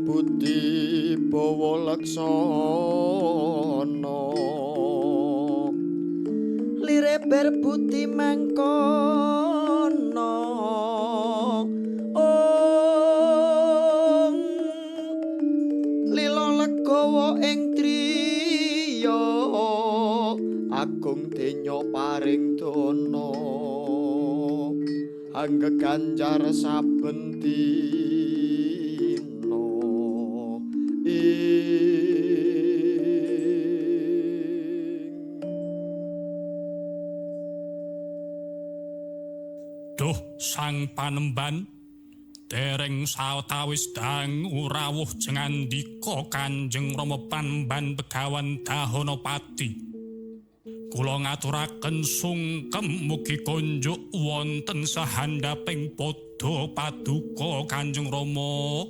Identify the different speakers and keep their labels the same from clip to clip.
Speaker 1: budi bawa leksana, lire ber budi mangkono. Ong lila legawa ing driya, agung denya paring dana, angge ganjar saben dina.
Speaker 2: Duh Sang Panemban, dereng sawetawis dangu rawuh jengandika Kanjeng Rama Panemban Begawan Dahanapati. Kula ngaturaken sungkem mugi konjuk wonten sahandaping padha paduka Kanjeng Rama.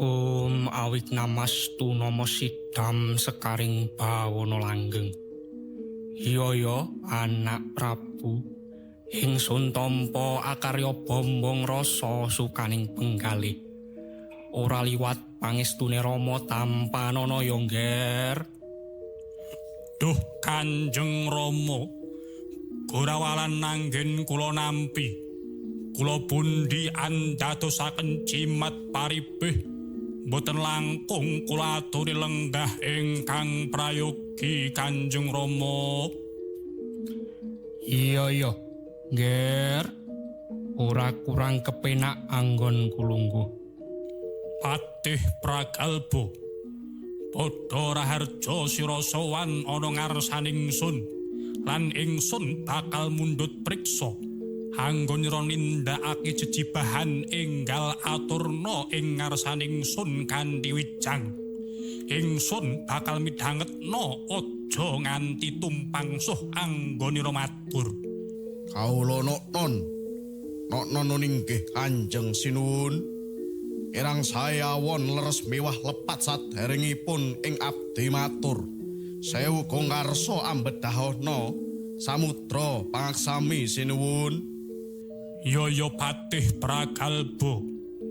Speaker 3: Om awit namastu nama sidam sekaring bawana langgeng. Iya ya anak Prabu, ingsun tampa akarya bombong rasa sukaning penggalih. Ora liwat pangestune Rama tampanana ya, Ngger.
Speaker 2: Duh Kanjeng Rama, gorawalan anggen kula nampi. Kula pundi andadosaken jimat paribih, mboten langkung kula aturi lenggah ingkang prayogi Kanjeng Rama.
Speaker 3: Iya ya, Ngger. Ora kurang kepenak anggon kulungguh.
Speaker 2: Patih Pragalba, padha raharja sira sowan ana ngarsaning ingsun, lan ingsun bakal mundhut priksa anggonira nindakake jejibahan enggal aturna ing ngarsaning ingsun kanthi wijang. Ingsun bakal midhangetna aja nganti tumpang suh anggonira matur.
Speaker 4: Kawula noknon, noknon inggih Kanjeng Sinuwun. Kirang sae awon leres miwah lepat saderengipun ing abdi matur. Sewu gong karsa ambedhahana samudra pangaksami sinuwun.
Speaker 2: Yaya Patih Pragalba,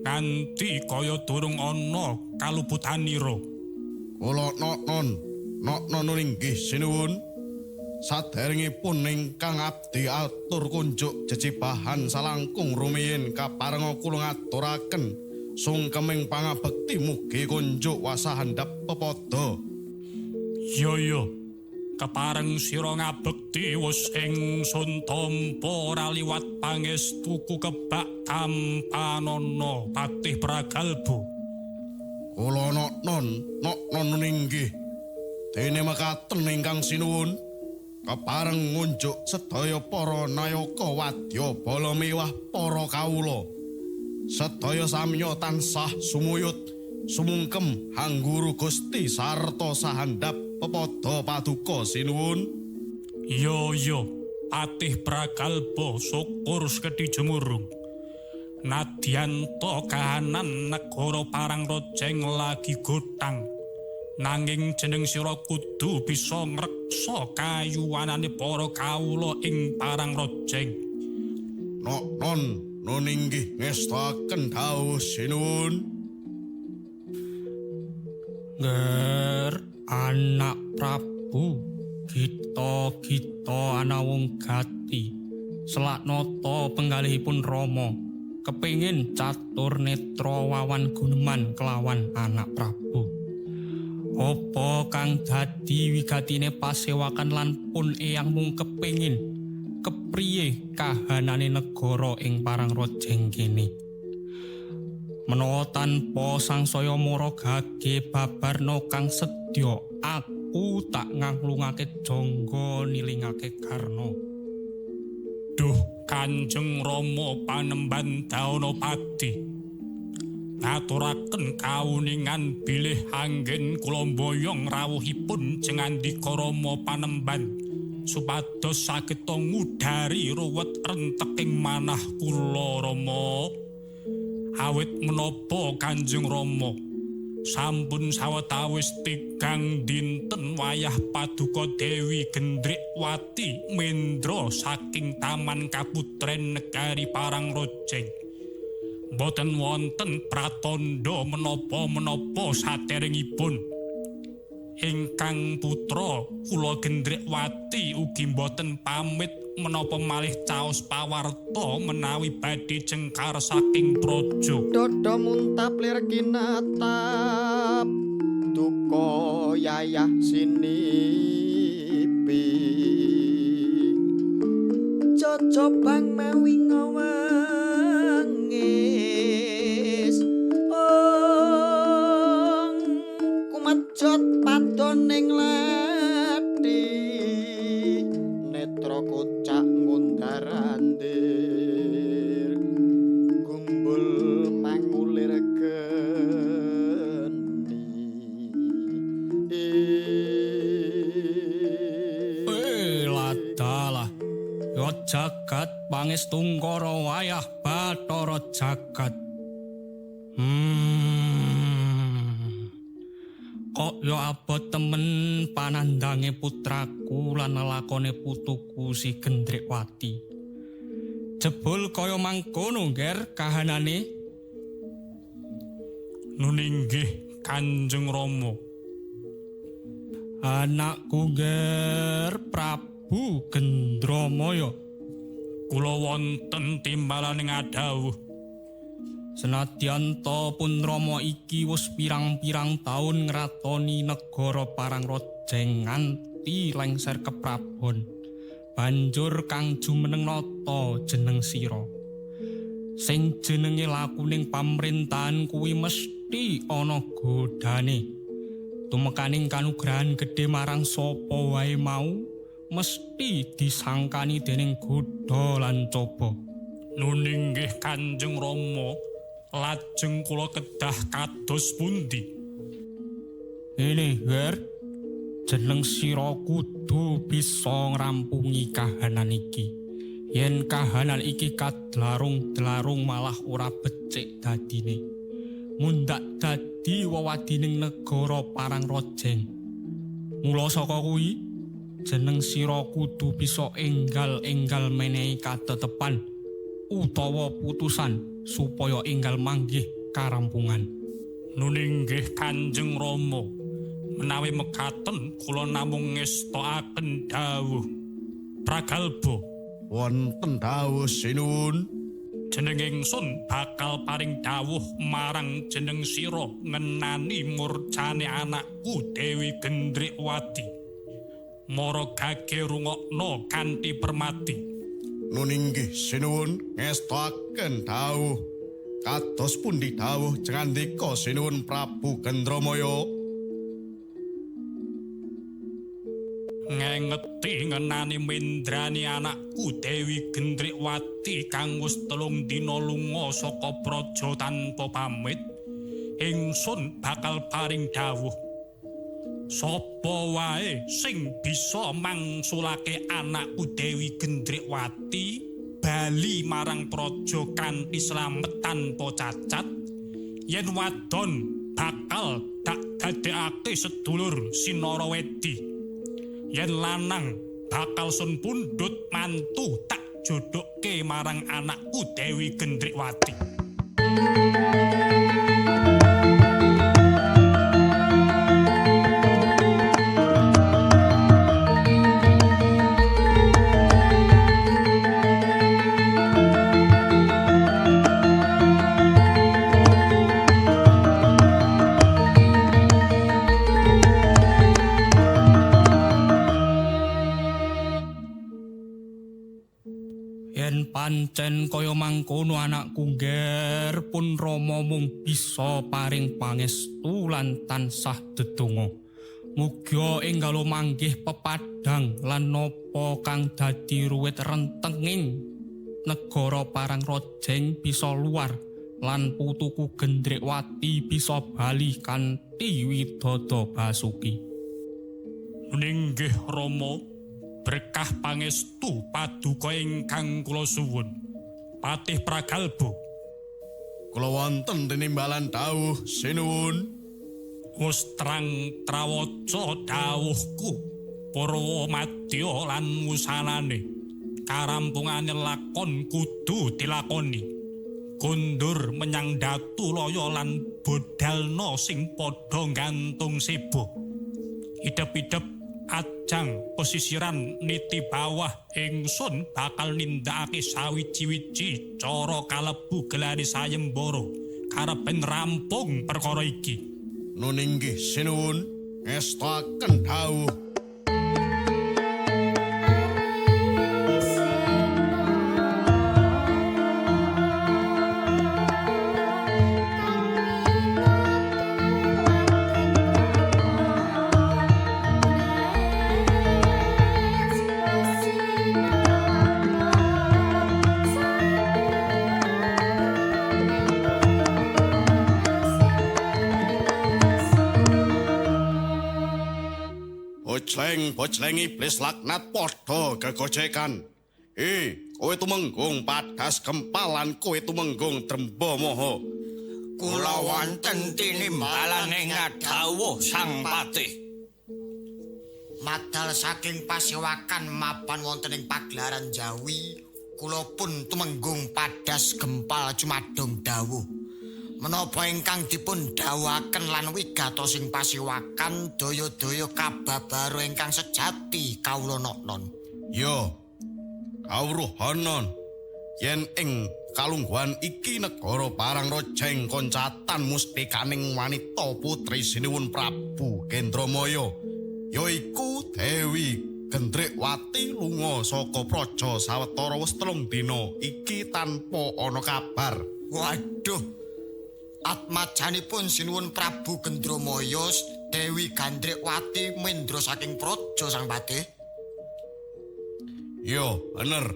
Speaker 2: nganti kaya durung ana kaluputanira.
Speaker 4: Kula noknon, noknon inggih sinuwun. Saderengipun ingkang abdi atur kunjuk jejibahan salangkung rumiyin kaparenga kula ngaturaken sungkeming pangabekti mugi kunjuk wasahandhap pepada.
Speaker 2: Yaya, kepareng sira ngabekti wis ingsun tampa ora liwat pangestuku kebak tampanana Patih Pragalba.
Speaker 4: Kula noknon, noknon inggih. Dene mekaten ingkang sinuwun, kepareng ngunjuk sedaya para nayaka wadya bala miwah para kawula. Sedaya samya tansah sumuyut sumungkem hangguru Gusti sarta sahandhap pepada paduka sinuwun.
Speaker 2: Yaya Patih Pragalba, syukur sekedhi jumurung. Nadyan ta kahanan negara Parangrojeng lagi gotang, nanging jeneng sira kudu bisa ngreksa kayuwanane para kawula ing Parangrojeng.
Speaker 4: Noknon nun inggih ngestaken dawuh sinuwun.
Speaker 3: Ngger anak Prabu, gita-gita anawung gati selak nata penggalihipun Rama, kepingin catur netra wawan guneman kelawan anak Prabu. Apa kang dadi wigatine pasewakan lan pun eyang mung kepingin kepriye kahanane negara ing Parangrojeng kene. Menawa tanpa sangsaya mara gage babarna kang sedya, aku tak nganglungake jangga nilingake Karna.
Speaker 2: Duh Kanjeng Rama Panemban Dahanapati, ngaturaken kauningan bilih anggen kula mboyong rawuhipun jengandika Rama Panemban supados saged ngudari ruwet renteking manah kula Rama. Awit menapa Kanjeng Rama sampun sawetawis 3 dinten wayah paduka Dewi Gendrikwati mendra saking Taman Kaputren Negari Parangrojeng. Mboten wonten pratandha menapa-menapa saderengipun. Ingkang putra kula Gendrikwati ugi mboten pamit menapa malih caos pawarta menawi badhe jengkar saking praja.
Speaker 1: Dada muntap lir kinatap duka yayah sinipi. Cocobang mawi ngawangis ong kumejot padoning lathi netra kocak ngundarandir gumbul mangulir geni.
Speaker 3: Ladalah ya jagat pangestungkara wayah Bathara jagat. Kok ya abot temen panandange putraku lan lelakone putuku si Gendrikwati. Jebul kaya mangkono, Nger, kahanane.
Speaker 2: Nun inggih Kanjeng Rama.
Speaker 3: Anakku Nger, Prabu Gendramaya.
Speaker 2: Kula wonten timbalane ngadhawuh.
Speaker 3: Senadyan ta pun Rama iki wis pirang-pirang taun ngratoni negara Parangrojeng nganti lengser keprabon. Banjur kang jumeneng nata jeneng sira. Sing jenenge lakuning pamrentahan kuwi mesti ana godane. Tumekaning kanugrahan gedhe marang sapa wae mau mesti disangkani dening godha lan coba.
Speaker 2: Nun inggih Kanjeng Rama, lajeng kula kedah kados pundi?
Speaker 3: Ini, Ger, jeneng sira kudu bisa ngrampungi kahanan iki. Yen kahanan iki kadlarung-dlarung malah ora becik dadine. Mundak dadi wewadining negara Parangrojeng. Mula saka kuwi, jeneng sira kudu bisa enggal-enggal menehi katetepan utawa putusan supaya enggal manggih karampungan.
Speaker 2: Nun inggih Kanjeng Rama, menawi mekaten kula namung ngestokaken dawuh. Pragalba,
Speaker 4: wonten dawuh sinuwun.
Speaker 2: Jeneng ingsun bakal paring dawuh marang jeneng sira ngenani murcane anakku Dewi Gendrikwati. Mara gage rungokno kanthi permati.
Speaker 4: Nun inggih sinuwun, ngestokaken dawuh. Kados pundi dawuh jengandika sinuwun Prabu Gendramaya?
Speaker 2: Ngengeti ngenani mendrani anakku Dewi Gendrikwati kang wis 3 dina lunga saka praja tanpa pamit, ingsun bakal paring dawuh. Sapa wae sing bisa mangsulake anakku Dewi Gendrikwati bali marang praja kanthi slamet tanpa cacat, yen wadon bakal dak dadekake sedulur Sinarawedi. Yen lanang bakal sun pundhut mantu tak jodohke marang anakku Dewi Gendrikwati.
Speaker 3: Pancen kaya mangkono anakku Nger, pun Rama mung bisa paring pangestu lan tansah dedonga. Muga enggalo manggih pepadhang lan napa kang dadi ruwit rentenging negara Parangrojeng bisa luar lan putuku Gendrikwati bisa bali kanthi widodo basuki.
Speaker 2: Ninggih Rama, berkah pangestu paduka ingkang kula suwun. Patih Pragalba,
Speaker 4: kula wonten tinimbalan dawuh sinuwun.
Speaker 2: Wis terang trawaca dawuhku purwa madya lan wusanane. Karampungane lakon kudu dilakoni. Kondur menyang Datulaya lan bodalna sing padha gantung sebo. Idep-idep ajang pesisiran niti bawah ingsun bakal nindakake sawiji-wiji cara kalebu gelare sayembara karepen rampung perkara iki.
Speaker 4: Nun inggih sinuwun, ngestoaken dawuh. Bocleng iblis laknat padha gegojekan. Kowe tumenggung Padas Gempal lan kowe tumenggung Dremba Maha.
Speaker 5: Kula wonten tinimbalane ngadhawuh Sang Patih.
Speaker 1: Madal saking pasewakan mapan wonten ing pagelaran Jawi, kula pun tumenggung Padas Gempal cumadung dawuh. Menapa ingkang dipun dawuhaken lan wigatosing pasewakan daya-daya kababaro ingkang sejati kawula noknon.
Speaker 4: Ya, kawruhanan yen ing kalungguhan iki negara Parangrojeng koncatan mustikaning wanita putri Sinuwun Prabu Gendramaya, yaiku Dewi Gendrikwati lunga saka praja sawetara wis 3 dina iki tanpa ana kabar.
Speaker 1: Waduh. Atmajanipun Sinuwun Prabu Gendramaya Dewi Gandrikwati mendra saking praja Sang Patih.
Speaker 4: Ya, bener.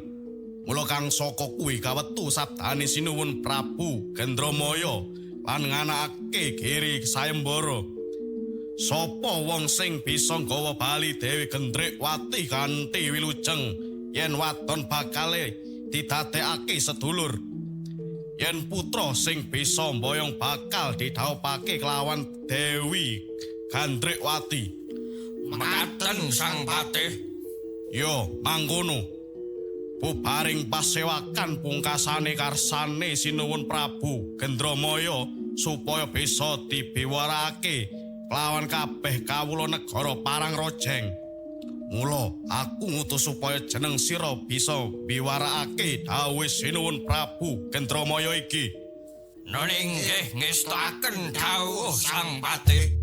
Speaker 4: Mula kang saka kuwi kawetu sabdane Sinuwun Prabu Gendramaya lan nganakake giri sayembara. Sapa wong sing bisa nggawa bali Dewi Gendrikwati kanthi wilujeng yen wadon bakale didadekake sedulur. Yen putra sing bisa mboyong bakal didhawuhake kelawan Dewi Gandrikwati.
Speaker 5: Mekaten Sang Patih.
Speaker 4: Ya, mangkono. Bubaring pasewakan pungkasane karsane Sinuwun Prabu Gendramaya supaya bisa dibiwarake kelawan kabeh kawula negara Parangrojeng. Mula aku ngutus supaya jeneng sira bisa biwarakake dawuhe Sinuwun Prabu Gendramaya iki.
Speaker 5: Nun inggih ngestoaken dawuh Sang Patih.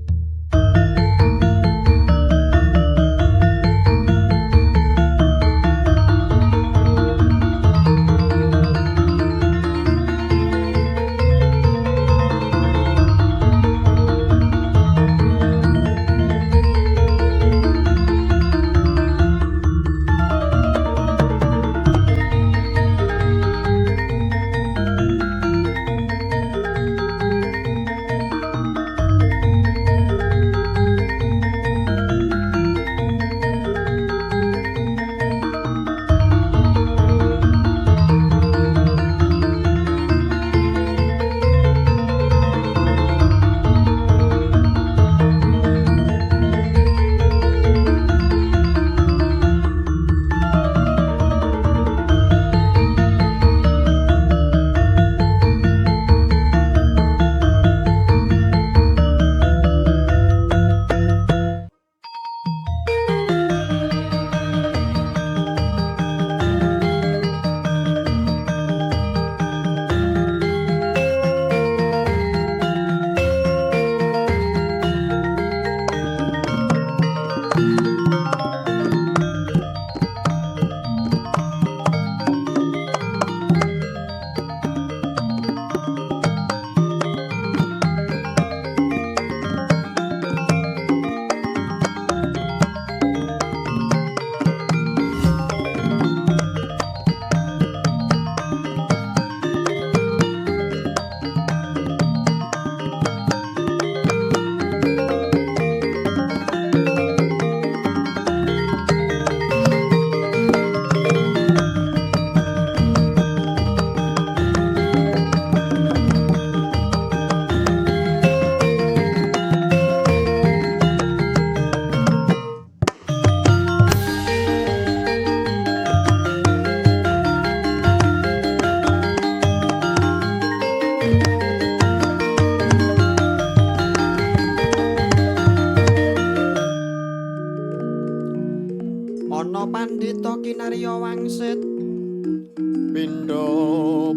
Speaker 6: pandhita kinarya wangsit pindha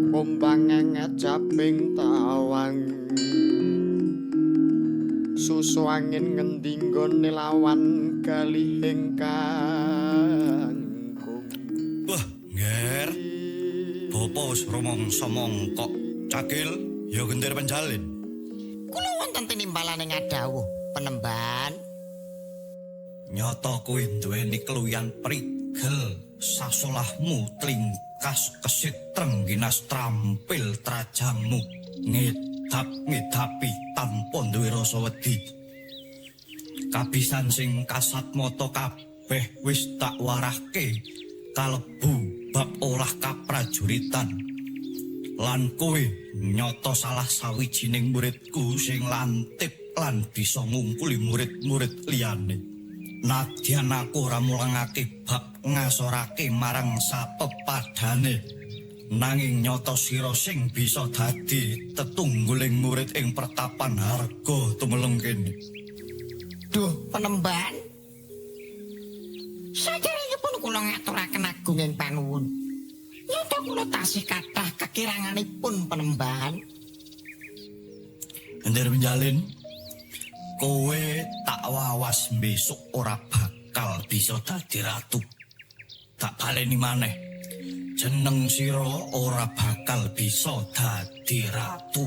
Speaker 6: bombang ngejaping tawang susu angin ngendi nggone lawan galihing kangkung.
Speaker 4: Wah, Nger. Bapa wis rumangsa mongkok. Cakil ya Gender Penjalin.
Speaker 1: Kula wonten tinimbalane ngadhawuh Penemban.
Speaker 4: Nyata kowe duweni keluyan prigel, sasolahmu tlingkas kesit trengginas trampil trajangmu ngedap ngedapi tanpa duwe rasa wedi. Kabisan sing kasat mata kabeh wis tak warahke kalebu bab olah kaprajuritan. Lan kowe nyata salah sawijining muridku sing lantip lan bisa ngungkuli murid-murid liyane. Nadyan aku ora mulangake bab ngasorake marang sapepadane, nanging nyata sira sing bisa dadi tetungguling murid ing pertapan harga tumeleng kene.
Speaker 1: Duh, Penemban. Saderengipun kula ngaturaken agunging panuwun. Nyata kula tasih kathah kekiranganipun Penemban.
Speaker 4: Gender Penjalin, kowe tak wawas besok ora bakal bisa dadi ratu. Tak baleni maneh. Jeneng sira ora bakal bisa dadi ratu.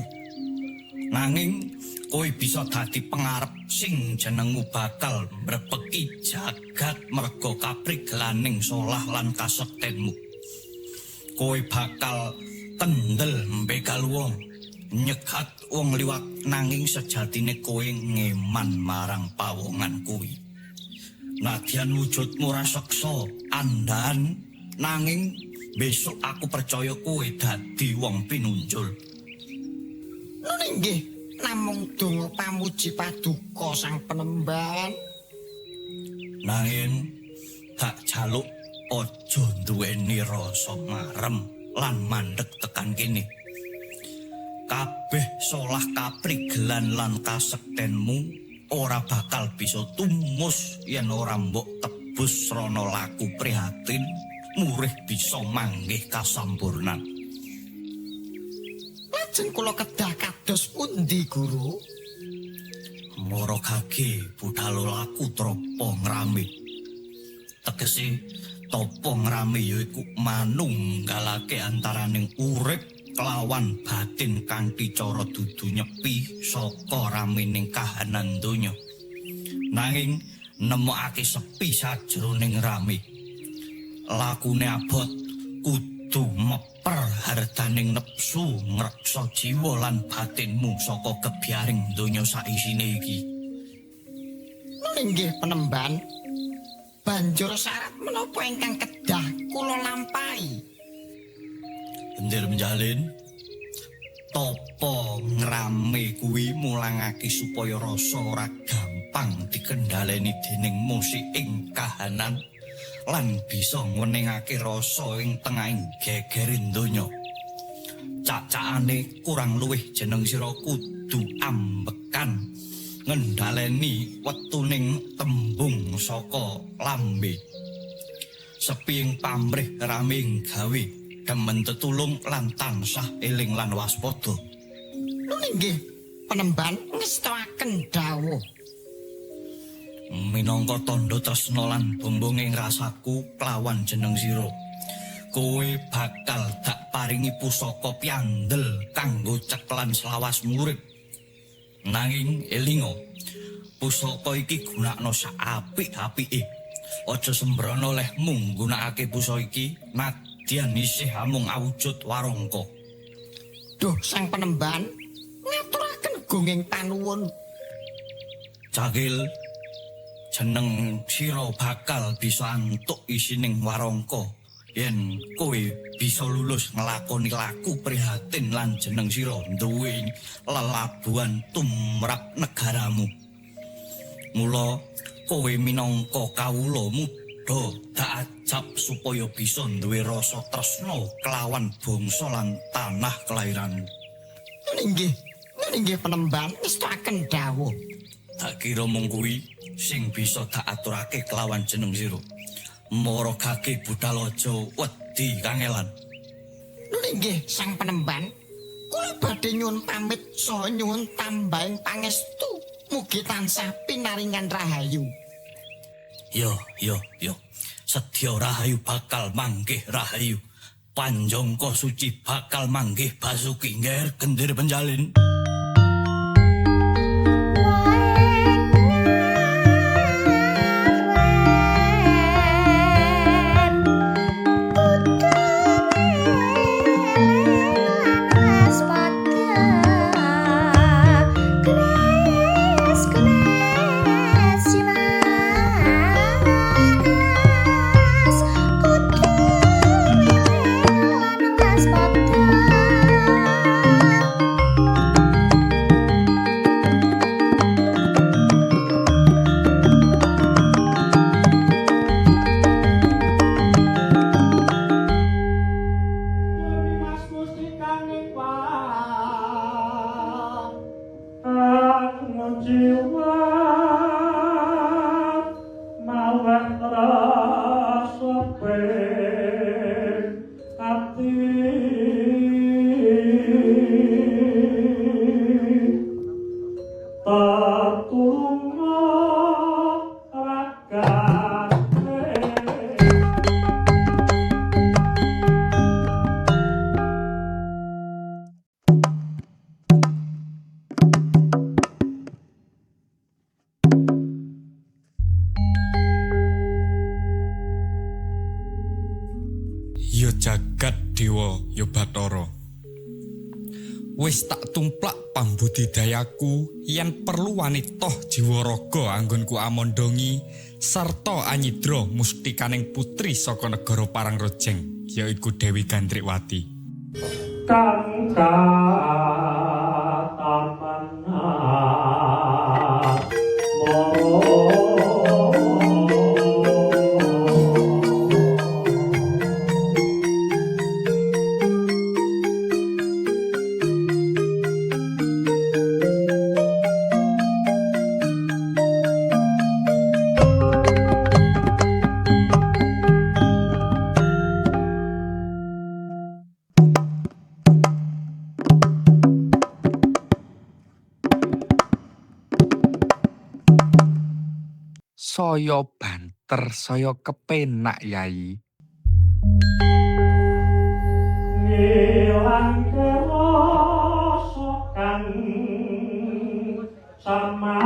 Speaker 4: Nanging kowe bisa dadi pengarep sing jenengmu bakal mrebeki jagat merga kaprigelaning solah lan kasektenmu. Kowe bakal kendel mbegal wong, nyegat wong liwat, nanging sejatine kowe ngeman marang pawongan kuwi. Nadyan wujudmu raseksa andhan, nanging besok aku percaya kowe dadi wong pinunjul.
Speaker 1: Nun inggih, namung donga pamuji paduka Sang Penemban.
Speaker 4: Nanging tak jaluk aja duweni rasa marem lan mandeg tekan kene. Kabeh solah kaprigelan lan kasektenmu ora bakal bisa tumus yen ora mbok tebus srana laku prihatin murih bisa manggih kasampurnan.
Speaker 1: Lajeng kula kedah kados pundi, Guru?
Speaker 4: Mara gage budal laku trapa ngrame. Tegese tapa ngrame yaiku manunggalake antaraning urip kelawan batin kanthi cara dudu nyepi saka ramening kahanan donya. Nanging nemokake sepi sajroning rame. Lakune abot kudu meper hardaning nepsu ngreksa jiwa lan batinmu saka gebyaring donya saisine iki.
Speaker 1: Nun inggih Penemban. Banjur syarat menapa ingkang kedah kula lampahi?
Speaker 4: Gender Penjalin, tapa ngrame kuwi mulangake supaya rasa ora gampang dikendhaleni dening musik ing kahanan lan bisa ngweningake rasa ing tengahing gegerin donya. Cacakane kurang luwih jeneng sira kudu ambekan ngendhaleni wetuning tembung saka lambe. Sepi ing pamrih rame ing gawe, demen tetulung lan tansah eling lan waspada.
Speaker 1: Nun inggih, Penemban ngestoaken dawuh.
Speaker 4: Minangka tandha tresna lan bumbung ing rasaku kelawan jeneng sira, kowe bakal dak paringi pusaka piandel kanggo ceklan selawas urip. Nanging elinga, pusaka iki gunakno saapik-apike. Aja sembrono lehmu nggunakake pusaka iki nadyan isih amung awujud warangka.
Speaker 1: Duh, Sang Penemban, ngaturaken gunging panuwun.
Speaker 4: Cakil, jeneng sira bakal bisa antuk isining warangka yen kowe bisa lulus nglakoni laku prihatin lan jeneng sira duwe lelabuhan tumrap negaramu. Mula kowe minangka kawula muda dak ajab supaya bisa duwe rasa tresna kelawan bangsa lan tanah kelahiranmu.
Speaker 1: Nun inggih, nun inggih Penemban ngestoaken dawuh.
Speaker 4: Tak kira mung kuwi sing bisa tak aturake kelawan jeneng sira.
Speaker 5: Maragake budal aja wedi kangelan.
Speaker 1: Lho nggih Sang Penemban. Kula badhe nyuwun pamit saha nyuwun tambahing pangestu. Mugi tansah pinaringan rahayu.
Speaker 5: Yo yo yo. Sedya rahayu bakal manggih rahayu. Panjangka suci bakal manggih basuki ngger gendir penjalin.
Speaker 3: Ya jagat dewa ya Bathara. Wis tak tumplak pambudidayaku yen perlu wanita jiwa raga anggonku amondongi sarta anyidra mustikaning putri saka negara Parangrojeng yaiku Dewi Gandrikwati.
Speaker 2: Kang
Speaker 7: Saya banter, saya kepenak, Yai.
Speaker 2: Ngilangke rasa kang sama.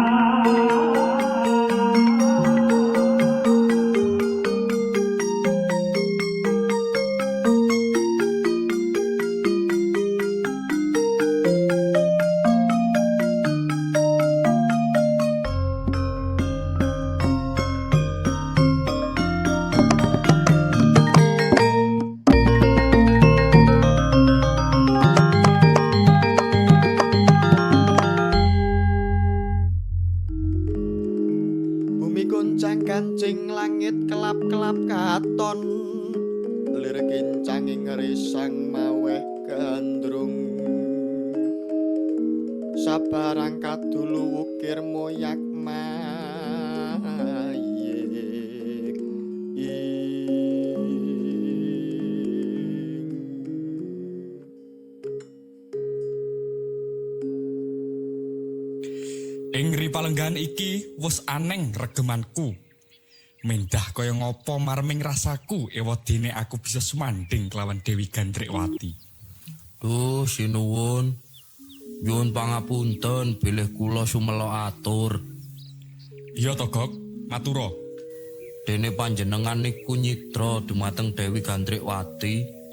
Speaker 6: Bumi goncang kancing langit kelap-kelap katon lir kincanging risang maweh gandrung sabarang kadulu ukir moyak mayik
Speaker 3: Ing ripalenggahan iki wis aneng regemanku. Mendah kaya ngopo marming rasaku ewadene aku bisa sumandhing kelawan Dewi Gandrikwati.
Speaker 4: Duh, sinuwun. Nyuwun pangapunten bilih kula sumela atur.
Speaker 3: Iya to, Gok, matura.
Speaker 4: Dene panjenengan niku nyidra dumateng Dewi Gandrikwati.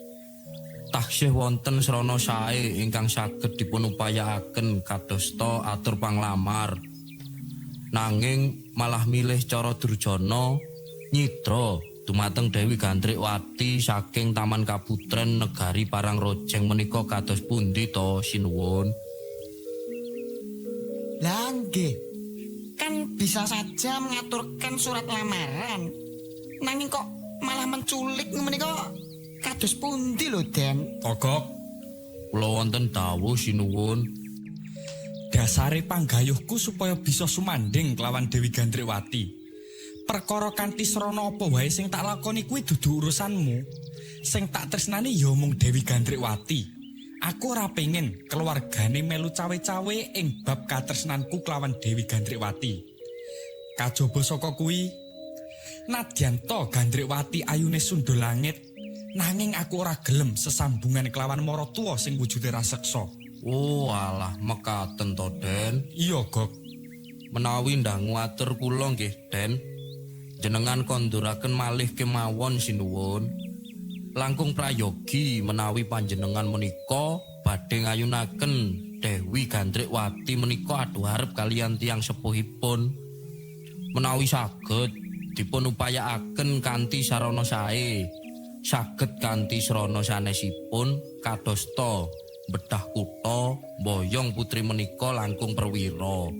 Speaker 4: Taksih wonten srana sae ingkang saged dipunupayakaken kadosta atur panglamar. Nanging malah milih cara durjana nyidra dumateng Dewi Gandrikwati saking Taman Kaputren Negari Parangrojeng menika kados pundi to sinuwun?
Speaker 1: Lah nggih. Kan bisa saja mengaturkan surat lamaran. Nanging kok malah menculik menika kados pundi lho, Den?
Speaker 3: Togok,
Speaker 4: Kula wonten dawuh sinuwun.
Speaker 3: Dasare panggayuhku supaya bisa sumandhing kelawan Dewi Gandrikwati. Perkara kanthi srana apa wae sing tak lakoni kuwi dudu urusanmu. Sing tak tresnani ya mung Dewi Gandrikwati. Aku ora pengen keluargane melu cawe-cawe ing bab katresnanku kelawan Dewi Gandrikwati. Kajaba saka kuwi, nadyan to Gandrikwati ayune sundul langit, nanging aku ora gelem sesambungan kelawan maratuwa sing wujude raseksa.
Speaker 4: Oh alah, mekaten to, Den.
Speaker 3: Iya, Gok.
Speaker 4: Menawi ndangu atur kula nggih, Den. Jenengan konduraken malih kemawon sinuwun. Langkung prayogi menawi panjenengan menika badhe ngayunaken Dewi Gandrikwati menika adu arep kaliyan tiyang sepuhipun. Menawi saged dipun upayakaken kanthi sarana sae, saged kanthi srana sanesipun kadosta bedah kutha mboyong putri menika langkung perwira.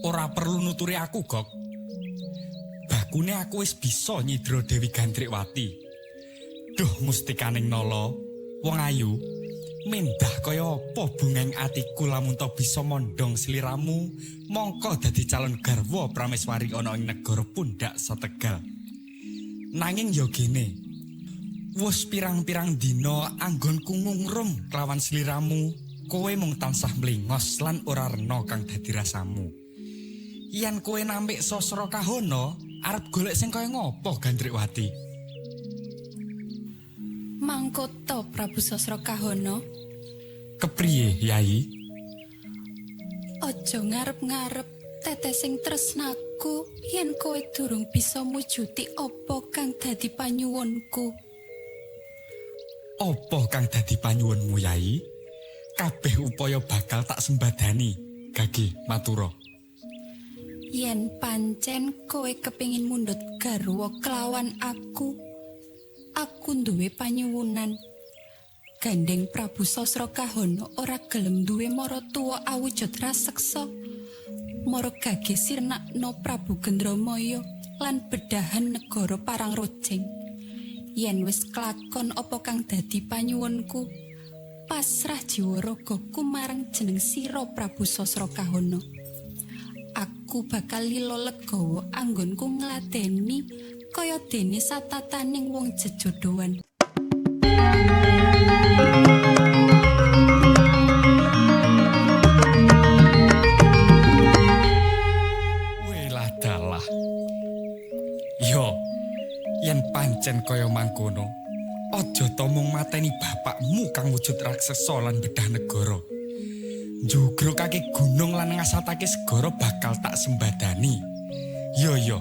Speaker 3: Ora perlu nuturi aku, Gok. Bakune aku wis bisa nyidra Dewi Gandrikwati. Duh mustikaning nala, wong ayu, mendah kaya apa bungeng atiku lamun ta bisa mondhong sliramu mongko dadi calon garwa prameswari ana ing negara Pundak Sategal. Nanging ya gene, wis pirang-pirang dina anggonku ngungrum kelawan sliramu, kowe mung tansah mlingos lan ora rena kang dadi rasamu. Yen kowe nampik sasra kahana, arep golek sing kaya ngopo Gandrikwati?
Speaker 8: Mangkoto Prabu Sasra Kahana.
Speaker 3: Kepriye, Yai?
Speaker 8: Aja ngarep-ngarep tetesing tresnaku yen kowe durung bisa mujuti apa kang dadi panyuwunku.
Speaker 3: Apa kang dadi panyuwunmu, Yai? Kabeh upaya bakal tak sembadani. Gage matura.
Speaker 8: Yen pancen kowe kepingin mundhut garwa kelawan aku, aku duwe panyuwunan. Gandeng Prabu Sasra Kahana ora gelem duwe maratuwa awujud raseksa. Mara gage sirnakna Prabu Gendramaya lan bedahan negara Parangrojeng. Yen wis klakon apa kang dadi panyuwunku, pasrah jiwa ragaku marang jeneng sira Prabu Sasra Kahana. Aku bakal lila legawa anggonku ngladeni kaya dene satataning wong jejodohan.
Speaker 3: Welah dalah. Yo, yen pancen kaya mangkono, aja to mung mateni bapakmu kang wujud raksasa lan bedah negara. Njugrukake gunung lan ngasatake segara bakal tak sembadani. Yo yo,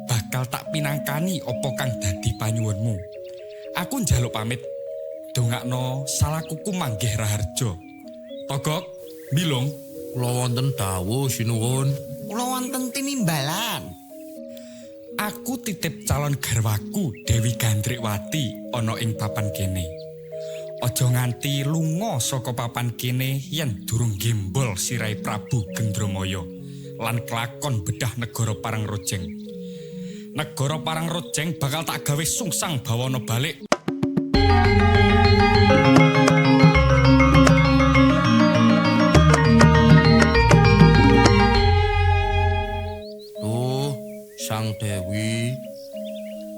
Speaker 3: bakal tak pinangkani apa kang dadi panyuwunmu. Aku njaluk pamit. Dongakno salakuku manggih raharja. Togok, Bilung,
Speaker 4: Kula wonten dawuh sinuwun.
Speaker 1: Kula wonten tinimbalan.
Speaker 3: Aku titip calon garwaku Dewi Gandrikwati ana ing papan kene. Aja nganti lunga saka papan kene yen durung gembol sirahe Prabu Gendramaya lan kelakon bedah negara Parangrojeng. Negara Parangrojeng bakal tak gawe sungsang bawana balik.
Speaker 4: Duh, Sang Dewi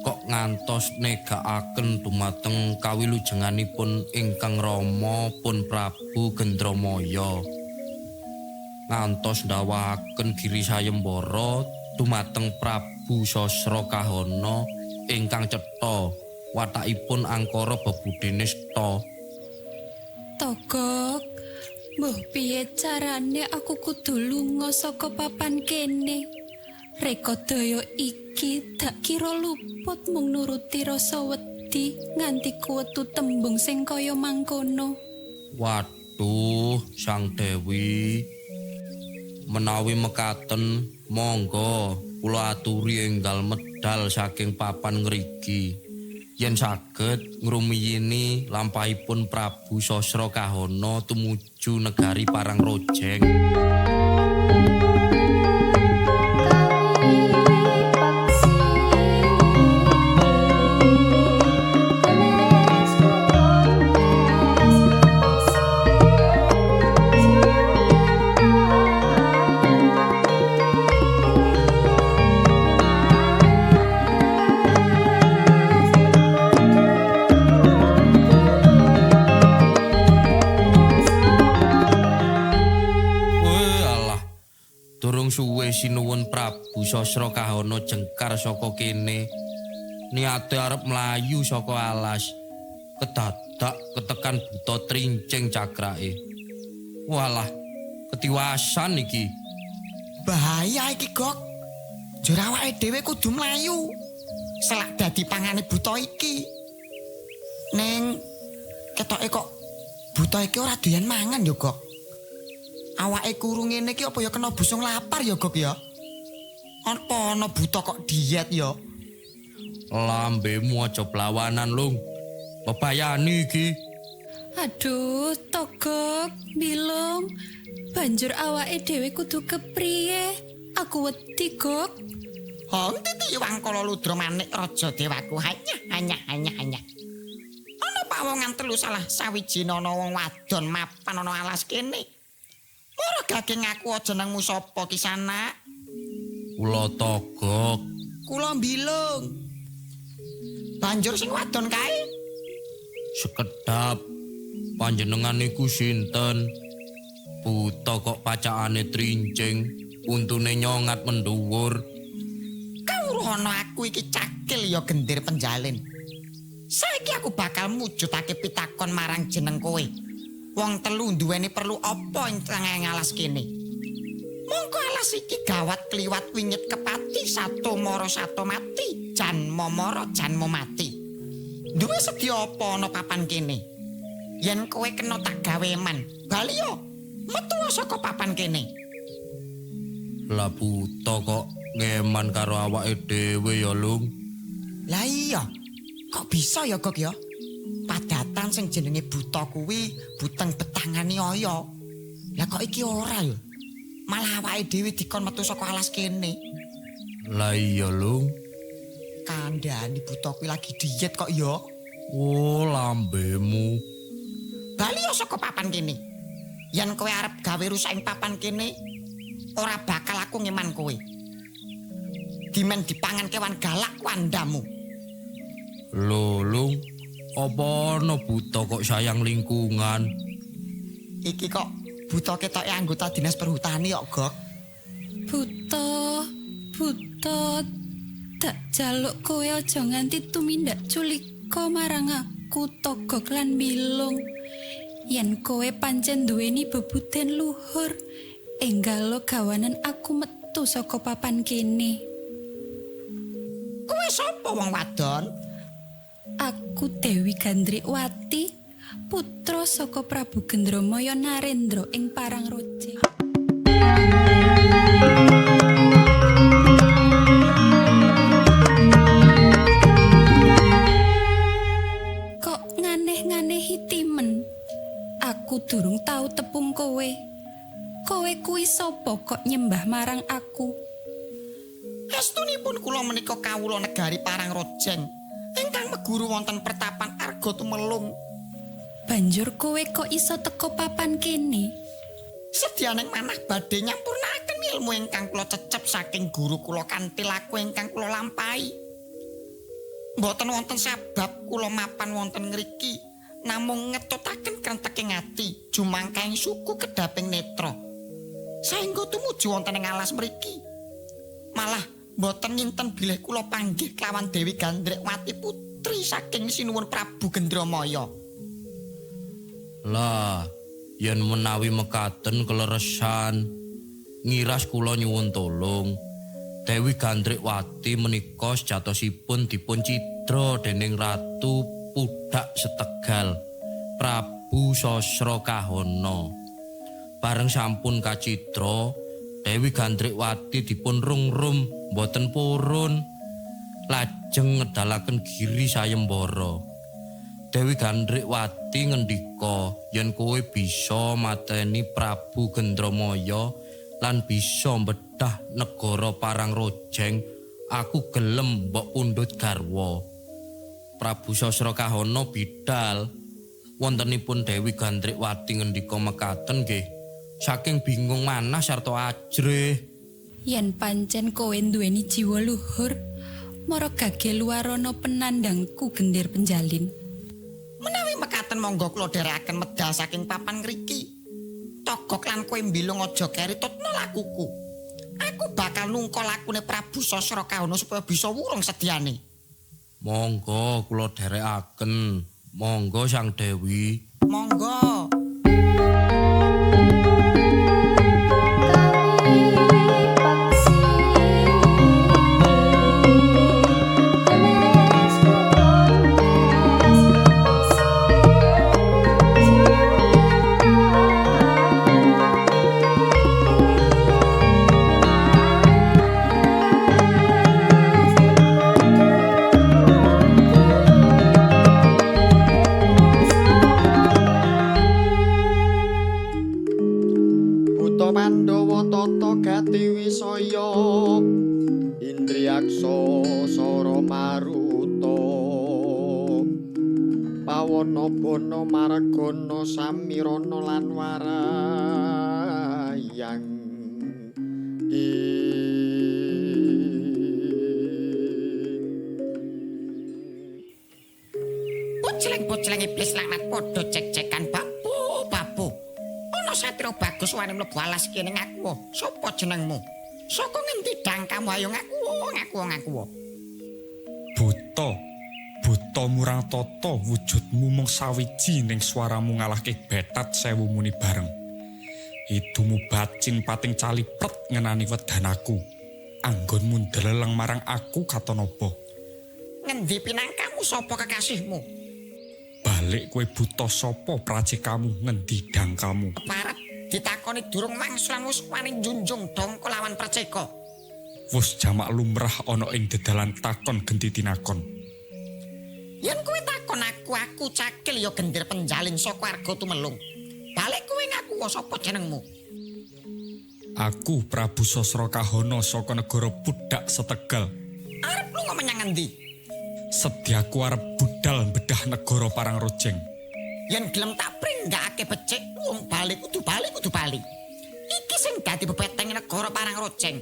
Speaker 4: kok ngantos negakaken dumateng kawilujenganipun ingkang rama pun Prabu Gendramaya. Ngantos ndawahaken giri sayembara dumateng Prabu Sasra Kahana ingkang cetha watakipun angkara bebudene seta.
Speaker 8: Togok, mbuh piye carane aku kudu lunga saka papan kene. Rekodaya iki tak kira luput mung nuruti rasa wedi nganti kuwetu tembung sing kaya mangkono.
Speaker 4: Waduh, Sang Dewi. Menawi mekaten, monggo kula aturi enggal medal saking papan ngriki. Yen saged ngrumiyini lampahipun Prabu Sasra Kahana tumuju negari Parangrojeng.
Speaker 9: Durung suwe sinuwun Prabu Sasra Kahana jengkar saka kene. Niate arep mlayu saka alas. Kedadak ketekan buta trincing cakrake. Walah, ketiwasan iki.
Speaker 1: Bahaya iki, Gok. Jur awake dhewe kudu mlayu. Selak dadi pangane buta iki. Ning ketoke kok buta iki ora doyan mangan ya, Gok. Awake kuru ngene iki apa ya kena busung lapar ya, Gok ya? Apa ana buta kok diet ya?
Speaker 9: Lambemu aja blawanan, Lung. Bebayani iki.
Speaker 8: Aduh, Togok, Bilung. Banjur awake dhewe kudu kepriye? Aku wedi, Gok.
Speaker 1: Hong titi wangkala ludra manik raja dewaku. Hanya hanya hanya hanya. Ana pawongan telu salah sawiji ana wong wadon mapan ana alas kene. Mara gage ngaku jenengmu sapa kisana?
Speaker 9: Kula Togok.
Speaker 1: Kula Bilung. Banjur sing wadon kae?
Speaker 9: Sekedap panjenengan niku sinten? Buta kok pacakane trincing, untune nyongat mendhuwur.
Speaker 1: Kawruhana aku iki cakil ya gendir penjalin. Saiki aku bakal mujudake pitakon marang jeneng kowe. Wong telu duweni perlu apa ing tengah alas kene? Mongko alas iki gawat kliwat winyet kepati sato mara sato mati, janma mara janma mati. Duwe sedya apa ana papan kene? Yen kowe kena tak gawe eman, bali yo metu saka papan kene.
Speaker 9: Lah buta kok ngeman karo awake dhewe ya, Lung.
Speaker 1: Lah iya, kok bisa ya, Gok ya? Padatan sing jenenge buta kuwi buteng betangane aya. Lah kok iki ora ya? Malah awake dhewe dikon metu saka alas kene.
Speaker 9: Lah iya, Lung.
Speaker 1: Kandhane buta kuwi lagi diet kok ya.
Speaker 9: Oh, lambemu.
Speaker 1: Bali ya saka papan kene. Yen kowe arep gawe rusak ing papan kene, ora bakal aku ngeman kowe. Dimen dipangan kewan galak wandamu.
Speaker 9: Lho, Lung. Apa ana buta kok sayang lingkungan?
Speaker 1: Iki kok buta ketoke anggota dinas perhutani kok, Gok.
Speaker 8: Buta, buta. Tak jaluk kowe aja nganti tumindak culika marang aku Togok lan Bilung. Yen kowe pancen duweni bebuden luhur, enggalo gawanan aku metu saka papan kene.
Speaker 1: Kowe sapa wong wadon?
Speaker 8: Aku Dewi Gandrikwati, putra saka Prabu Gendramaya Narendra ing Parangrojeng. Kok nganeh-nganehi timen? Aku durung tau tepung kowe. Kowe kuwi sapa kok nyembah marang aku?
Speaker 1: Estunipun kula menika kawula negari Parangrojeng ingkang meguru wonten pertapan Arga Tumelung.
Speaker 8: Banjur kowe kok iso teko papan kene?
Speaker 1: Sedyaning manah badhe nyampurnaaken ilmu ingkang kula cecep saking guru kula kanthi laku ingkang kula lampahi. Mboten wonten sabab kula mapan wonten ngriki, namung ngetutaken krenteking ati jumangkaing suku kedaping netra. Saengga tumuju wonten ing alas mriki. Malah mboten nyinten bilih kula panggih kelawan Dewi Gandrikwati putri saking Sinuwun Prabu Gendramaya.
Speaker 9: Lah, yen menawi mekaten keleresan, ngiras kula nyuwun tolong. Dewi Gandrikwati menika sejatosipun dipun cidra dening Ratu Pudak Setegal, Prabu Sasra Kahana. Bareng sampun kacidra, Dewi Gandrikwati dipun rungrum mboten purun, lajeng ngedalaken giri sayembara. Dewi Gandrikwati ngendika yen kowe bisa mateni Prabu Gendramaya lan bisa mbedah negara Parangrojeng, aku gelem mbok pundhut garwa. Prabu Sasra Kahana bidal. Wontenipun Dewi Gandrikwati ngendika mekaten nggih, saking bingung manah sarta ajrih.
Speaker 8: Yen pancen kowe duweni jiwa luhur, mara gage luarana penandangku gendir penjalin.
Speaker 1: Menawi mekaten monggo kula dherekaken medal saking papan ngriki. Togok lan kowe mbilung aja keri tutna lakuku. Aku bakal nungka lakune Prabu Sasra Kahana supaya bisa wurung sediane.
Speaker 9: Monggo kula dherekaken. Monggo Sang Dewi.
Speaker 1: Monggo.
Speaker 6: Buta Pandhawa tata gati wisaya Indriyaksa sara maruta Pawana bana margana samirana lan warayang
Speaker 1: Pocleng-pocleng iblis laknat padha cek-cekan babu babu. Ana satria bagus wani mlebu alas kene ngaku. Sapa jenengmu? Saka ngendi dangkamu ayo ngaku ngaku ngaku.
Speaker 10: Buta, buta murang tata wujudmu mung sawiji ning swaramu ngalahke betat sewu muni bareng. Idumu bacin pating calipret ngenani wedanaku. Anggonmu ndeleleng marang aku katon apa?
Speaker 1: Ngendi pinangkamu sapa kekasihmu?
Speaker 10: Balik kowe buta sapa pracekamu ngendi dangkamu?
Speaker 1: Keparep ditakoni durung mangsulan wis wani njunjung dongko lawan praceka.
Speaker 10: Wus jamak lumrah ana ing dedalan takon genti tinakon.
Speaker 1: Yen kowe takon aku, aku cakil ya gendir penjalin saka Arga Tumelung. Balik kowe ngaku sapa jenengmu?
Speaker 10: Aku Prabu Sasra Kahana saka negara Pudak Setegal.
Speaker 1: Arep lunga menyang ngendi?
Speaker 10: Sedyaku arep budal bedah negara Parangrojeng.
Speaker 1: Yen gelem tak pringgake becik, wong bali kudu bali kudu bali. Iki sing dadi bebeteng negara Parangrojeng.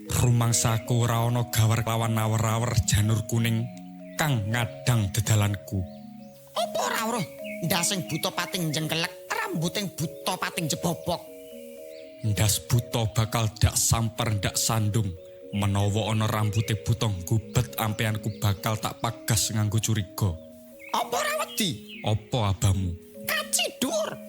Speaker 10: Rumangsaku ora ana gawar lawan nawer-awer janur kuning kang ngadang dedalanku.
Speaker 1: Apa ora weruh ndasing buta pating jengkelek, rambuting buta pating jebobok.
Speaker 10: Ndas buta bakal dak samper ndak sandung. Menawa ana rambute buta gubet ampeanku bakal tak pagas nganggo curiga.
Speaker 1: Apa ora wedi?
Speaker 10: Apa abamu?
Speaker 1: Kacidur.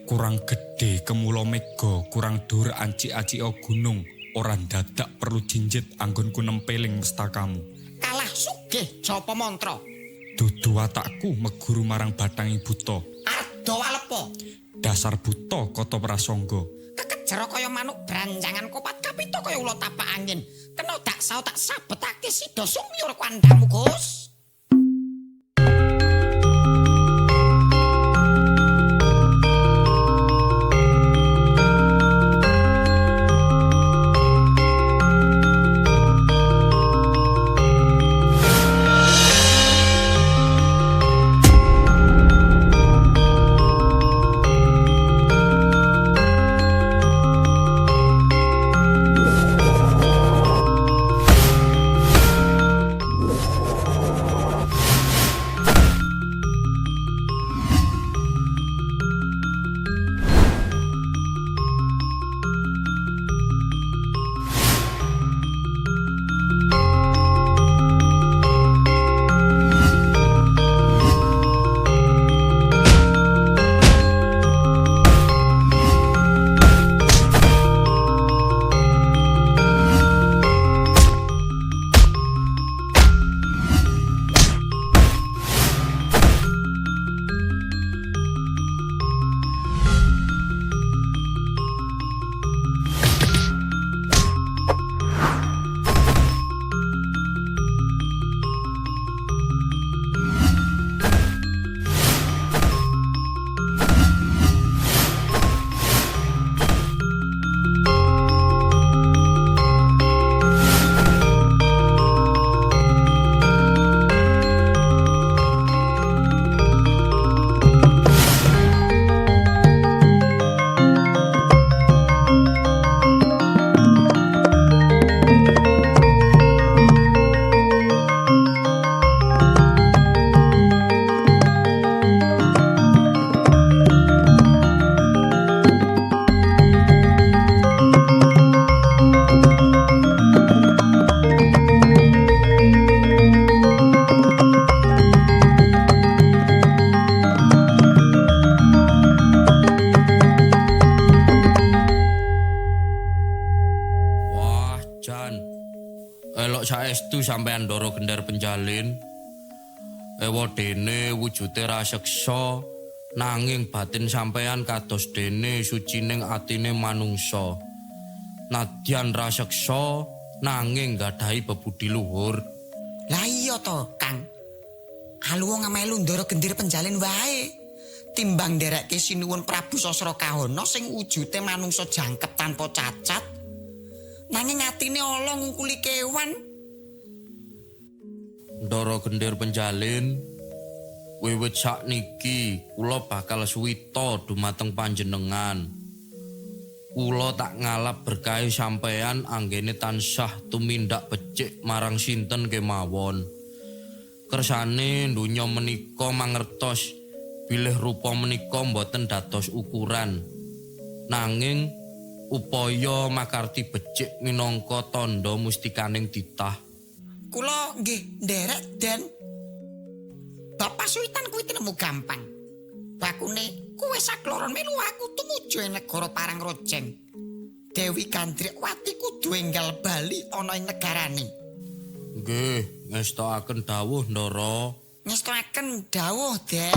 Speaker 10: Kurang gedhe kemula mega, kurang dhuwur anci-acika gunung, ora dadak perlu jinjit anggonku nempeling mestakamu.
Speaker 1: Kalah sugih japa mantra.
Speaker 10: Dudu watakku meguru marang bathangi buta.
Speaker 1: Arda walepa.
Speaker 10: Dasar buta kata prasangga.
Speaker 1: Kekejero kaya manuk branjangan kopat kapita kaya ula tapak angin. Kena dak sao tak sabetake sida sumyur kandhamu, Gus.
Speaker 9: Jan. Elok saestu sampean Ndara Gendar Penjalin. Ewa dene wujude raseksa nanging batin sampean kados dene sucining atine manungsa. Nadyan raseksa nanging gadahi bebudi luhur.
Speaker 1: Lah iya to, Kang. Aluwung melu Ndara Gendir Penjalin wae. Timbang nderekke Sinuwun Prabu Sasra Kahana sing wujude manungsa jangkep tanpa cacat. Nanging atine ala ngungkuli kewan.
Speaker 9: Ndara Gendir Penjalin, wiwit sakniki kula bakal suwita dumateng panjenengan. Kula tak ngalap berkahi sampean anggene tansah tumindak becik marang sinten kemawon. Kersane donya menika mangertos bilih rupa menika mboten dados ukuran. Nanging upaya makarti becik minangka tandha mustikaning titah.
Speaker 1: Kula nggih nderek Den. Bapak Suwitan kuwi tinemu gampang. Bakune kowe sakloron melu aku tumuju ing negara Parangrojeng. Dewi Gandrikwati kudu enggal bali ana ing negarane.
Speaker 9: Nggih, ngestokaken dawuh Ndara.
Speaker 1: Ngestokaken dawuh, Den.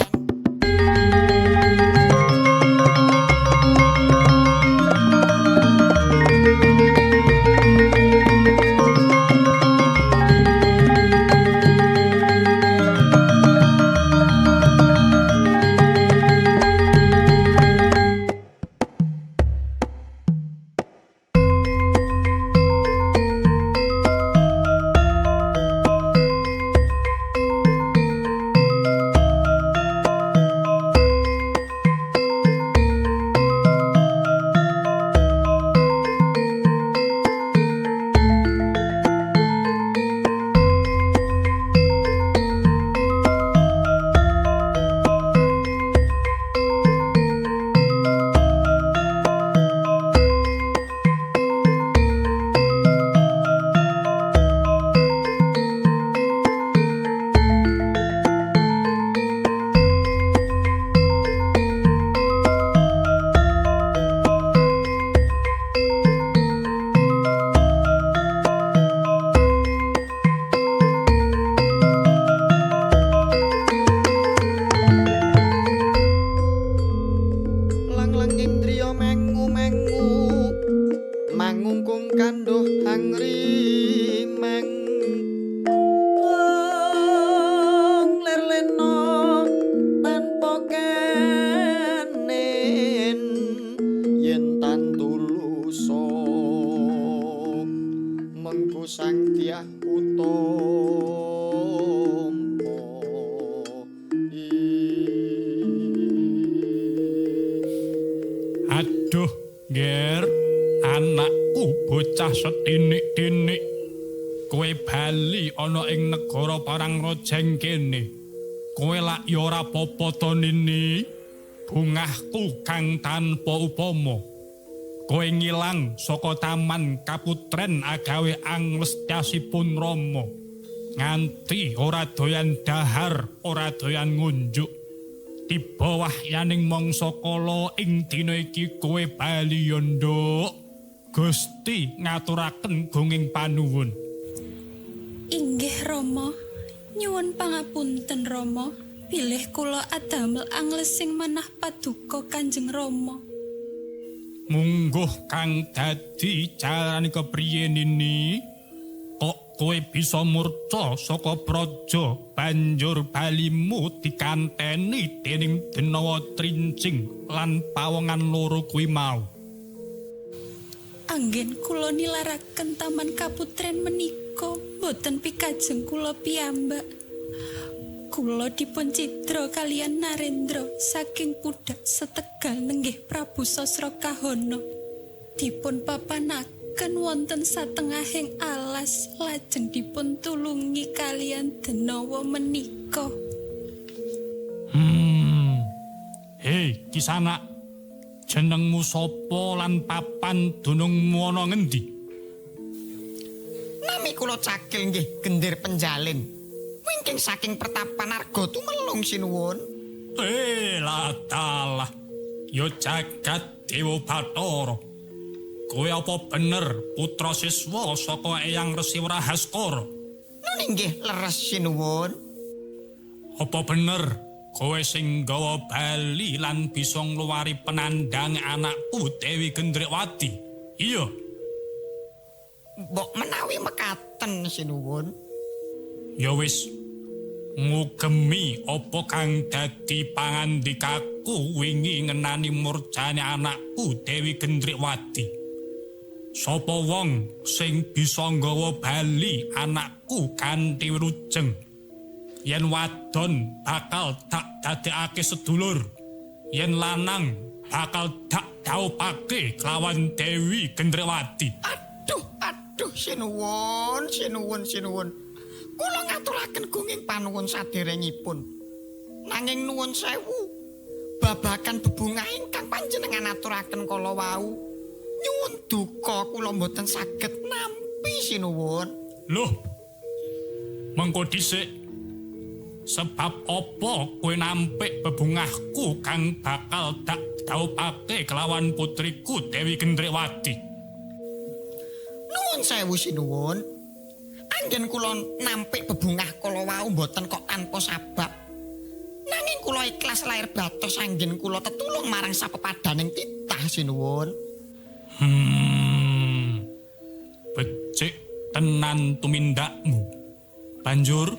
Speaker 2: Aduh, Nger, anakku bocah setinik-tinik. Kowe bali ana ing negara Parangrojeng kene. Kowe lak ya ora apa-apa to, Nini. Bungahku kang tanpa upama. Kowe ngilang saka taman kaputren agawe anglestiasipun Rama. Nganti ora doyan dahar, ora doyan ngunjuk. Tiba wahyaning mangsa kala ing dina iki kowe bali ya, Nduk. Gusti ngaturaken gunging panuwun.
Speaker 8: Inggih Rama, nyuwun pangapunten Rama, bilih kula adamel anglesing manah paduka Kanjeng Rama.
Speaker 2: Mungguh kang dadi carane kepriye Nini? Kok kowe bisa murca saka praja banjur balimu dikanteni dening Denawa Trincing lan pawongan loro kuwi mau?
Speaker 8: Anggen kula nilaraken taman kaputren menika boten pikajeng kula piyambak. Kula dipun cidra kaliyan Narendra saking pudhak setegal nenggih Prabu Sasra Kahana. Dipun papanaken wonten satengahing alas lajeng dipun tulungi kaliyan Denawa menika.
Speaker 2: Hei, Kisanak. Jenengmu sapa lan papan dunungmu ana ngendi?
Speaker 1: Nami kula Cakil nggih Gendir Penjalin. Wingking saking pertapan Arga tumelung sinuwun.
Speaker 2: Latalah. Ya jagat Dewa Bathara. Kowe apa bener putra siswa saka Eyang Resi Wrahaskara?
Speaker 1: Nun inggih leres sinuwun.
Speaker 2: Apa bener kowe sing gawa bali lan bisa ngluwari penandang anakku Dewi Gendrikwati? Iya.
Speaker 1: Mbok menawi mekaten sinuwun.
Speaker 2: Ya wis. Ngugemi apa kang dadi pangandikaku wingi ngenani murjane anakku Dewi Gendrikwati. Sapa wong sing bisa nggawa bali anakku kanthi wilujeng? Yen wadon bakal tak dadekake sedulur, yen lanang bakal tak daupake kelawan Dewi Gendriwati.
Speaker 1: Aduh, aduh, sinuwun, sinuwun, sinuwun. Kula ngaturaken gunging panuwun saderengipun. Nanging nuwun sewu, babagan bebungah ingkang panjenengan aturaken kala wau. Nyuwun duka kula mboten saged nampi sinuwun.
Speaker 2: Loh. Mengko dhisik. Sebab apa kowe nampik bebungahku kang bakal tak daupake kelawan putriku Dewi Gendriwati?
Speaker 1: Nuwun sewu sinuwun. Anggen kula nampik bebungah kala wau mboten kok tanpa sabab. Nanging kula ikhlas lair batos anggen kula tetulung marang sapepadaning titah sinuwun.
Speaker 2: Becik tenan tumindakmu. Banjur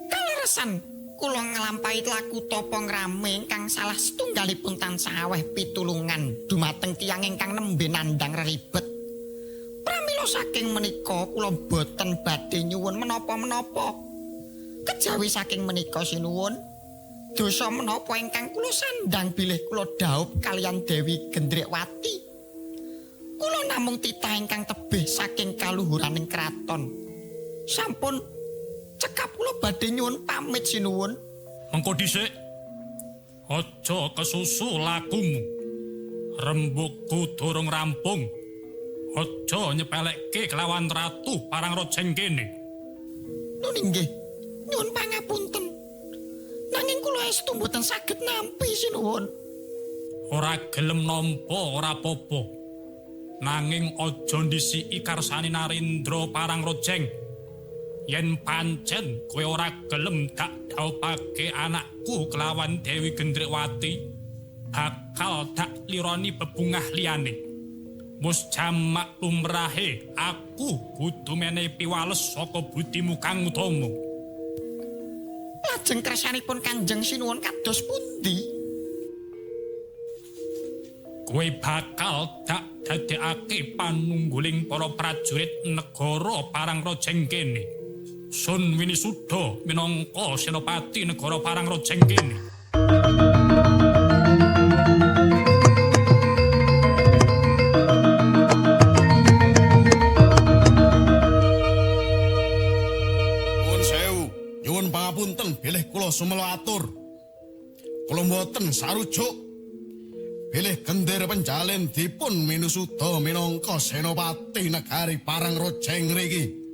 Speaker 1: kaleresan kula nglampahi laku tapa ngrame ingkang salah setunggalipun tansah aweh pitulungan dumateng tiyang ingkang nembe nandhang reribet. Pramila saking menika kula boten badhe nyuwun menapa-menapa. Kejawi saking menika sinuwun, dosa menapa ingkang kula sandhang bilih kula dhaup kaliyan Dewi Gendrikwati. Kula namung titah ingkang tebih saking kaluhuraning kraton. Sampun cekap kula badhe nyuwun pamit sinuwun.
Speaker 2: Mengko dhisik. Aja kesusu lakumu. Rembugku durung rampung. Aja nyepelekke kelawan ratu Parangrojeng kene.
Speaker 1: Nun inggih, nyuwun pangapunten. Nanging kula estu mboten saged nampi sinuwun.
Speaker 2: Ora gelem nampa ora apa-apa. Nanging aja ndhisiki karsane Narendra Parangrojeng. Yen pancen kowe ora gelem tak daupake anakku kelawan Dewi Gendrikwati, bakal tak lironi bebungah liyane. Wis jamak lumrahe aku kudu menehi piwales saka budimu kang utama.
Speaker 1: Lajeng kersanipun Kanjeng Sinuwun kados pundi?
Speaker 2: Kowe bakal tak dadekake panungguling para prajurit negara Parangrojeng kene. Sun Winisuda minangka senopati negara Parangrojeng kene.
Speaker 4: Nuwun sewu, nyuwun pangapunten bilih kula sumela atur. Kula mboten sarujuk. Bilih Gender Penjalin dipun minusuda minangka senopati negari Parangrojeng ngriki.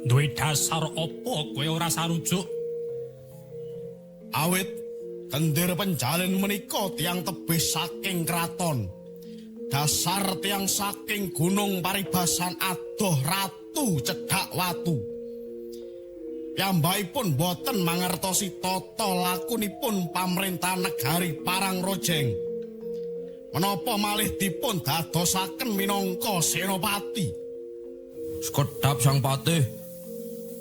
Speaker 2: Duwe dasar apa kowe ora sarujuk?
Speaker 4: Awit Gender Penjalin menika tiyang tebih saking kraton. Dasar tiyang saking gunung paribasan adoh ratu cedhak watu. Piyambakipun boten mangertosi tata lakunipun pamrentahan negari Parangrojeng. Menapa malih dipun dadosaken minangka senopati?
Speaker 9: Sekedhap Sang Patih,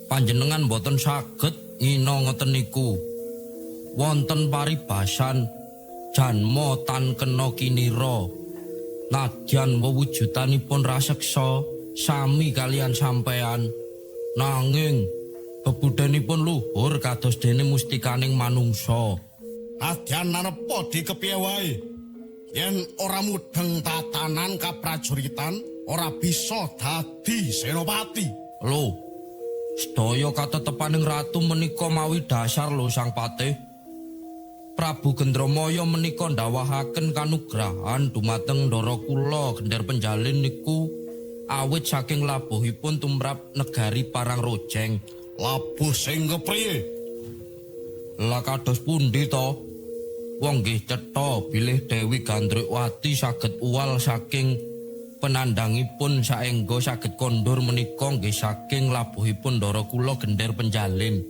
Speaker 9: panjenengan boten saged ngina ngeten niku. Wonten paribasan janma tan kena kinira. Nadyan wewujudanipun raseksa sami kalian sampean. Nanging bebudhenipun luhur kados dene mustikaning manungsa.
Speaker 4: Nadyan anepa dikepiye wae? Yen ora mudheng tatanan kaprajuritan, ora bisa dadi senopati.
Speaker 9: Lho, sedaya katetepaning ratu menika mawi dasar lho Sang Patih. Prabu Gendramaya menika ndawahaken kanugrahan dumateng ndara kula Gender Penjalin niku awit saking labuhipun tumrap negari Parangrojeng.
Speaker 4: Labuh sing kepriye?
Speaker 9: Lah kados pundi to? Wong nggih cetha bilih Dewi Gandrikwati saged uwal saking penandangipun saengga saged kondur menika nggih saking labuhipun ndara kula Gender Penjalin.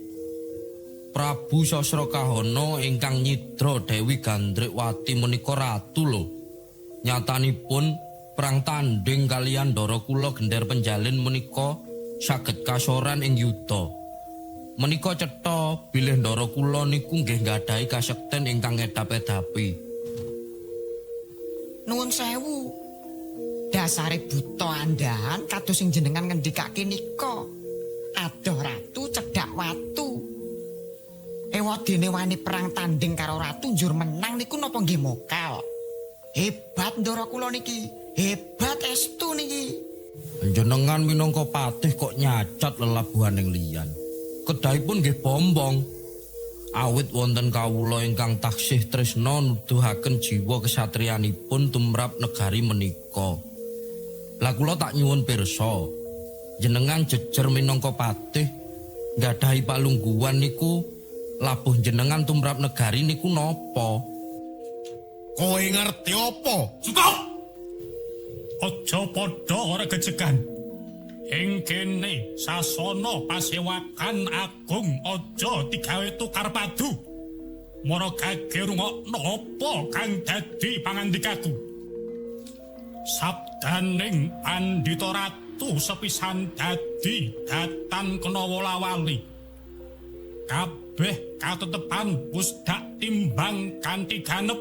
Speaker 9: Prabu Sasrakahana ingkang nyidra Dewi Gandrikwati menika ratu lho. Nyatanipun perang tanding kaliyan ndara kula Gender Penjalin menika saged kasoran ing yuda. Menika cetha bilih ndara kula niku nggih nggadahi kasekten ingkang ngedap-edapi.
Speaker 1: Nuwun sewu. Dasare buta andhahan kados sing jenengan ngendikake nika. Adoh ratu cedhak watu. Ewadene wani perang tanding karo ratu njur menang niku napa nggih mokal. Hebat ndara kula niki. Hebat estu niki.
Speaker 9: Jenengan minangka patih kok nyacat lelabuhaning liyan. Kedahipun nggih bombong. Awit wonten kawula ingkang taksih tresna nuduhaken jiwa kesatriyanipun tumrap negari menika. Lah kula tak nyuwun pirsa. Jenengan jejer minangka patih nggadahi palungguhan niku labuh jenengan tumrap negari niku napa?
Speaker 4: Kowe ngerti apa?
Speaker 2: Stop! Aja padha ora gejegan. Ing kene sasana pasewakan agung aja digawe tukar padu. Mara gage rungokno apa kang dadi pangandikaku. Sabdaning Pandhita Ratu sepisan dadi datan kena wola-wali. Kabeh katetepan wis dak timbang kanthi ganep.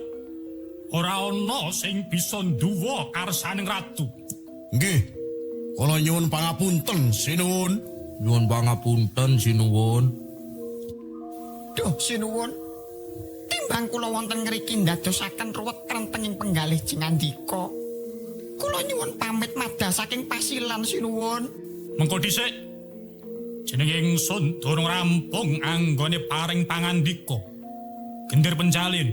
Speaker 2: Ora ana sing bisa nduwa karsaning ratu.
Speaker 4: Nggih. Kula nyuwun pangapunten, sinuwun.
Speaker 9: Nyuwun pangapunten, sinuwun.
Speaker 1: Duh, sinuwun. Timbang kula wonten ngriki ndadosaken ruwet krentenging penggalih jingandika. Kula nyuwun pamit madha saking pasilan, sinuwun.
Speaker 2: Mengko dhisik. Jenenge ingsun durung rampung anggone paring pangandika. Gender Penjalin,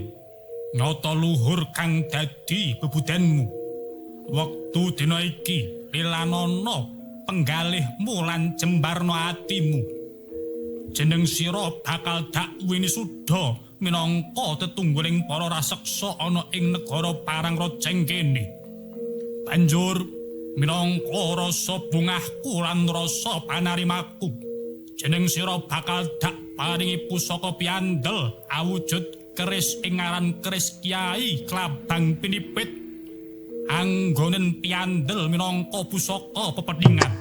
Speaker 2: nyata luhur kang dadi bebudanmu. Wektu dina iki lilanana penggalihmu lan jembarna atimu. Jeneng sira bakal dak winisuda minangka tetungguling para raseksa ana ing negara Parangrojeng kene. Banjur minangka rasa bungahku lan rasa panarimaku, jeneng sira bakal dak paringi pusaka piandel awujud keris ing aran keris Kyai Klabang Pinipit. Anggonen piandel minangka pusaka pepethingan.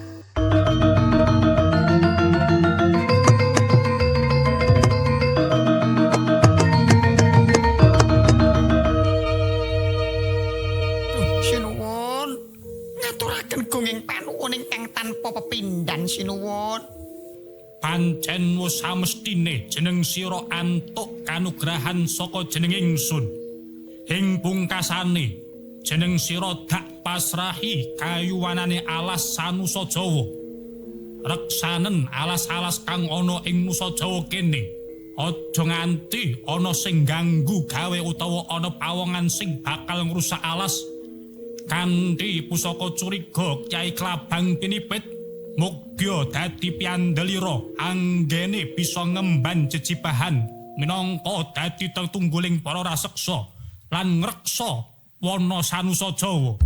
Speaker 1: Duh, sinuwun. Ngaturaken gunging panuwun ingkang tanpa pepindhan, sinuwun.
Speaker 2: Pancen wis samestine jeneng sira antuk kanugrahan saka jeneng ingsun. Ing pungkasane jeneng sira dak pasrahi kayuwanane alas Sanusa Jawa. Reksanen alas-alas kang ana ing Nusa Jawa kene. Aja nganti ana sing ganggu gawe utawa ana pawongan sing bakal ngrusak alas. Kanthi pusaka curiga Kyai Klabang Pinipit mugya dadi piandelira anggene bisa ngemban jejibahan minangka dadi tetungguling para raseksa lan ngreksa wana Sanusa Jawa.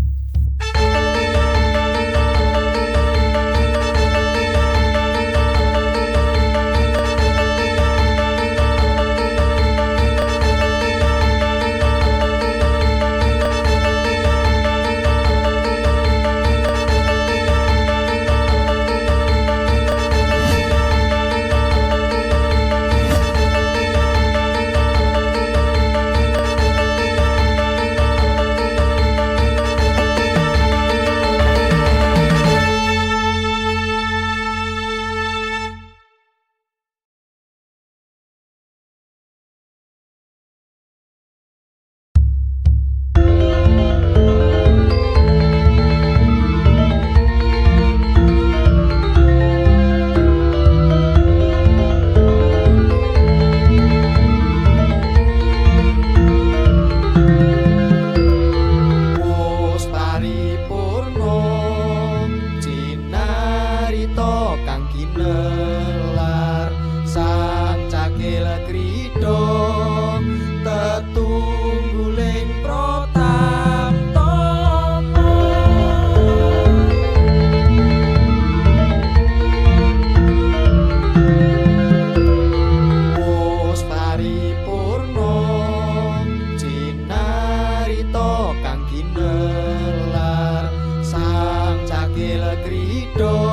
Speaker 6: kang ginelar sang cakil krida.